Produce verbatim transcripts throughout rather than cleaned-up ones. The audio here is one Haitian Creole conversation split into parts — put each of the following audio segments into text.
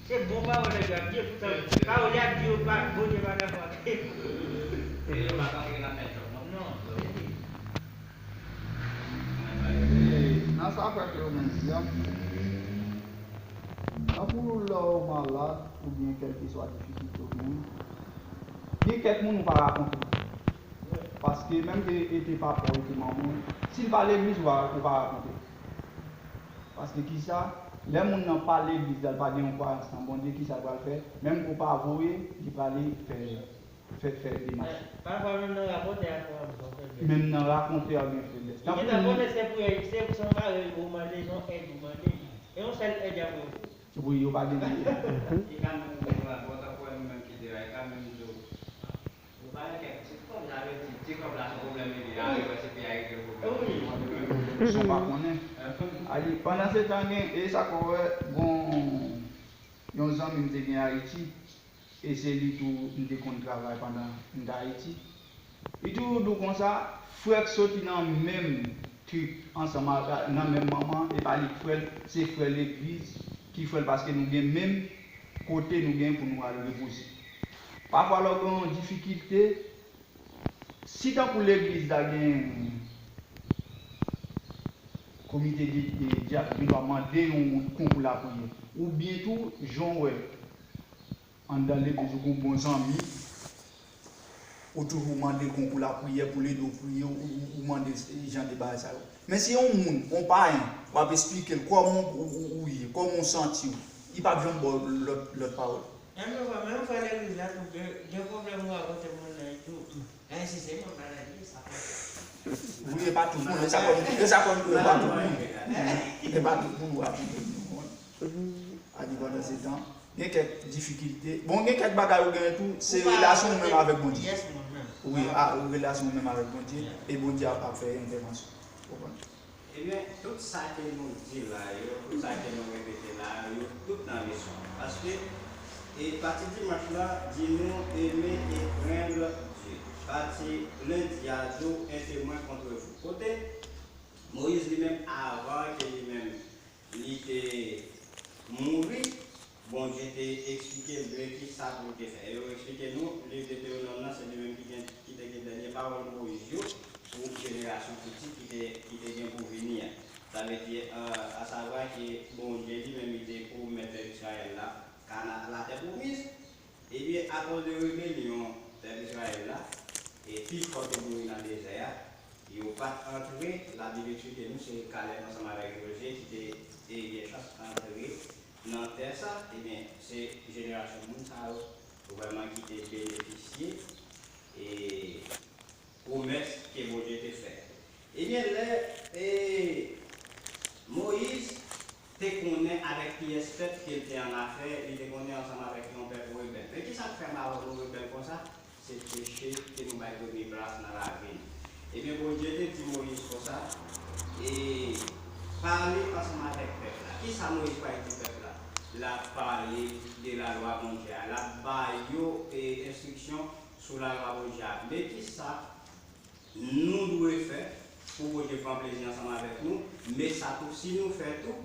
Se bon pawòl nèg yo ap di, poutan pawòl y ap di yo pa, Bondye pa dakò avè yo. E yo pa kanpe nan men jòb, non? Non. Nan sa frè Clément di a, tankou lè w malad oubyen kèlkeswa difikilte w genyen, gen kèk moun ou pa rakonte. Paske menm ke e te papa w, e te manman w, si l pa legliz, ou pa, ou pa rakonte. Paske kisa? Lè moun nan pa legliz la, l pa gen yon kwayans nan Bondye, kisa l pral fè? Menm ke w pa voye, li prale fè, fè, fè demach. Pafwa menm nan rakonte a fè w ap gen feblès. Menm nan rakonte a w gen feblès. Li gentan konnen se priyè, se, se yon bagay ou mande, se yon èd ou mande. E yon sèl èd y ap ofri w. Wi, yo pa gen pye. Li ka menm di w, bon, tankou nou menm ki te la, li ka menm di w, ou pa gen kèk ti kòb, sa vle di ti kòb la se yon pwoblèm li ye, a, li wè se pye a ki gen pwoblèm. Wi. Sa w pa konnen. Pandansetan gen, e sa k wè, gon yon zanmi m te gen Ayiti, e se li tou m te konn travay pandan m t Ayiti. Li toujou di w konsa, frè k soti nan menm trip ansanm ak, nan menm manman, e pa li k frè l, se frè legliz ki frè l paske nou gen menm kote nou gen pou nou al repoze. Pafwa lè w gen yon difikilte, si tankou legliz la gen komite de, de dyak, ou gendwa mande yon konkou lapriyè. Oubyen tou, jan w wè, anndan legliz ou gen yon bon zanmi, ou toujou mande l konkou lapriyè pou l ede w priye, ou, ou, ou mande jan de bagay sa yo. Men si yon moun, yon payen, w ap esplike l kòman w, ou, ou ye, kòman w santi w, li p ap janm ba w lòt, lòt pawòl. Menm frè, menm frè legliz la tou, gen, gen pwoblèm ou rakonte moun nan li tou. Ensi se moun bagay li, sa pa. Wi, e pa tout moun, e sa kòm, e sa kòm, e pa tout moun. E pa tout moun ou rakonte moun. A di pandansetan, gen kèk difikilte. Bon, gen kèk bagay ou genyen tou, se relasyon ou menm avèk Bondye. Wi, a, relasyon ou menm avèk Bondye, e Bondye ap, ap fè entèvansyon. Ou konprann? Ebyen, tout sa ke nou di la yo, tout sa ke nou repete la yo, tout nan leson. Paske, e pati dimanch la, di nou, aimer et craindre Dieu. Pati lendi a di w, un témoin contre vous. Kote, Moyiz li menm, avan ke li menm, li te mouri, Bondye te eksplike l de kisa pou l te fè. E yo eksplike nou, liv Detewonòm nan, se li menm ki gen, ki te gen dènye pawòl Moyiz yo pou jenerasyon fitir ki te, ki te gen pou vini an. Sa vle di, asavwa ke Bondye li menm li te pwomèt pèp Izrayèl la Kana, latè pwomiz. Ebyen, akoz de rebelyon pèp Izrayèl la, e pifò te mouri nan dezè a, yo pa t antre, Labib eksplike nou se Kalèb ansanm avèk Jozye ki te, te gen chans antre nan tè sa, ebyen, se jenerasyon moun sa yo vrèman ki te benefisye e pwomès ke Bondye te fè. Ebyen, lè e, Moyiz te konnen avèk kiyès pèp ke l te annafè, li te konnen ansanm avèk yon pèp rebèl. Men kisa k fè m avè w nou rebèl konsa? Se peche ke nou bay premye plas nan lavi n. Ebyen, Bondye te di Moyiz konsa, e pale ansanm avèk pèp la. Kisa Moyiz pral di pèp la? L ap pale de lalwa Bondye a. L ap ba yo e, enstriksyon sou lalwa Bondye a. Men kisa nou dwe fè pou Bondye pran plezi ansanm avèk nou, men sa tou, si nou fè tou,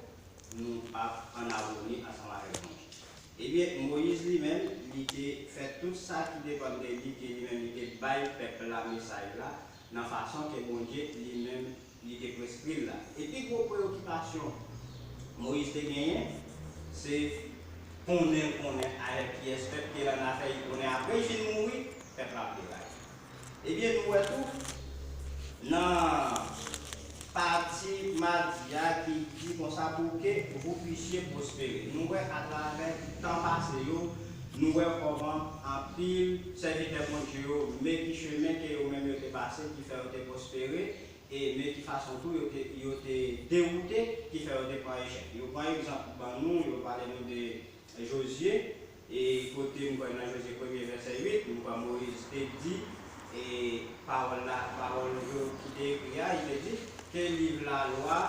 nou p ap ann amoni ansanm avèk Bondye. Ebyen, Moyiz li menm, li te fè tout sa ki depann de li, ke li menm li te bay pèp la mesaj la, nan fason ke Bondye li menm li te preskri l la. E pi gwo preyokipasyon Moyiz te genyen, se konnen l konnen avèk kiyès pèp ke l annafè, li konnen apre l fin mouri, pèp la ap deraye. Ebyen, nou wè tou, nan pati madi a ki di konsa, pour que vous puissiez prospérer. Nou wè atravè tan pase yo, nou wè kòman anpil sèvitè Bondye yo, men ki chemen ke yo menm yo te pase, ki fè yo te pwospere, e men ki fason tou yo te, yo te dewoute, ki fè yo te pran echèk. Yo pran egzanp ban nou, yo pale nou de Jozye, e kote m kwè nan Jozye premye vèsè uit, m kwè Moyiz te di, e pawòl la, pawòl yo ki te ekri a, li te di ke liv lalwa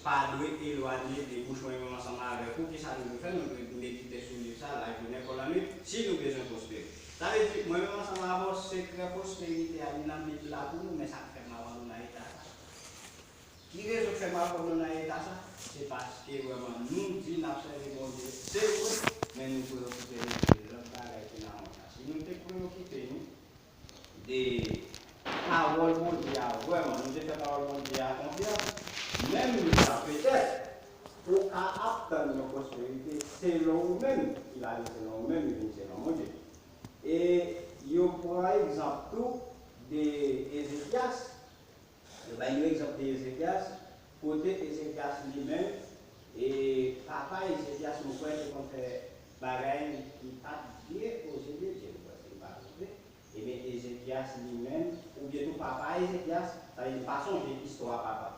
pa dwe elwanye de bouch mwen menm ansanm avèk ou. Kisa nou dwe fè? Nou dwe medite sou liv sa, lajounen kon lannwit, si nou bezwen pwospere. Sa vle di, mwen menm ansanm avè w, sekrè pwosperite a, li nan Bib la pou nou, men sa k fè m avè w nou nan eta sa. Ki rezon k fè m avè w nou nan eta sa? Se paske vrèman nou di n ap sèvi Bondye, se vre, Men nou preyokipe nou de lòt bagay ki nan mond la. Si nou te preyokipe nou de pawòl Bondye a vrèman, nou te fè pawòl Bondye a konfyans, menm jan petèt ou ka ap tann yon pwosperite selon ou menm, ki va vin selon ou menm, li vin selon Bondye. E yo pran egzanp tou de Ezekyas, yo bay yon egzanp de Ezekyas, kote Ezekyas li menm, e papa Ezekyas, nou kwè, te konn fè bagay ki pa t byen o zye de Dye, nou kwè, si m pa twonpe. Ebyen, Ezekyas li menm, oubyen tou papa Ezekyas, sa vle di, pa sonje istwa papa.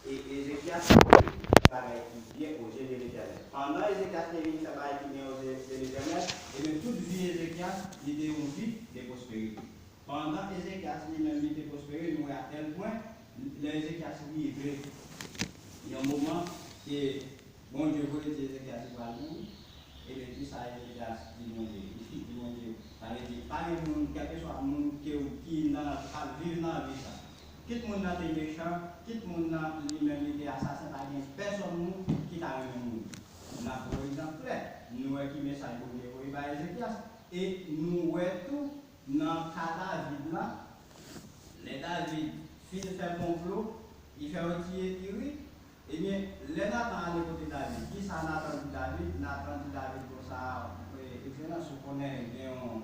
E Ezekyas te fè bagay ki byen o zye de Letènèl. Pandan Ezekyas te vin fè bagay ki byen o zye de Letènèl, ebyen, tout vi Ezekyas, li te yon vi de pwosperite. Pandan Ezekyas li menm, li te pwospere, nou wè atèl pwen, lè Ezekyas rive yon moman ke Bondye voye di Ezekyas li pral mouri, ebyen, kisa Ezekyas di Bondye? Li di Bondye, sa vle di, pa gen moun, kèlkeswa moun ke w ki nan, k ap viv nan vi sa. Kit moun nan te mechan, kit moun nan li menm li te asasen, pa gen pèsòn moun ki ta renmen mouri. N ap pran egzanp klè, nou wè ki mesaj Bondye voye bay Ezekyas, e nou wè tou nan ka David la, lè David fin fè konplo, li fè yo tiye Iri, ebyen, lè Natan ale kote David, kisa Natan di David? Natan di David konsa, e, Ekselans, ou konnen gen yon,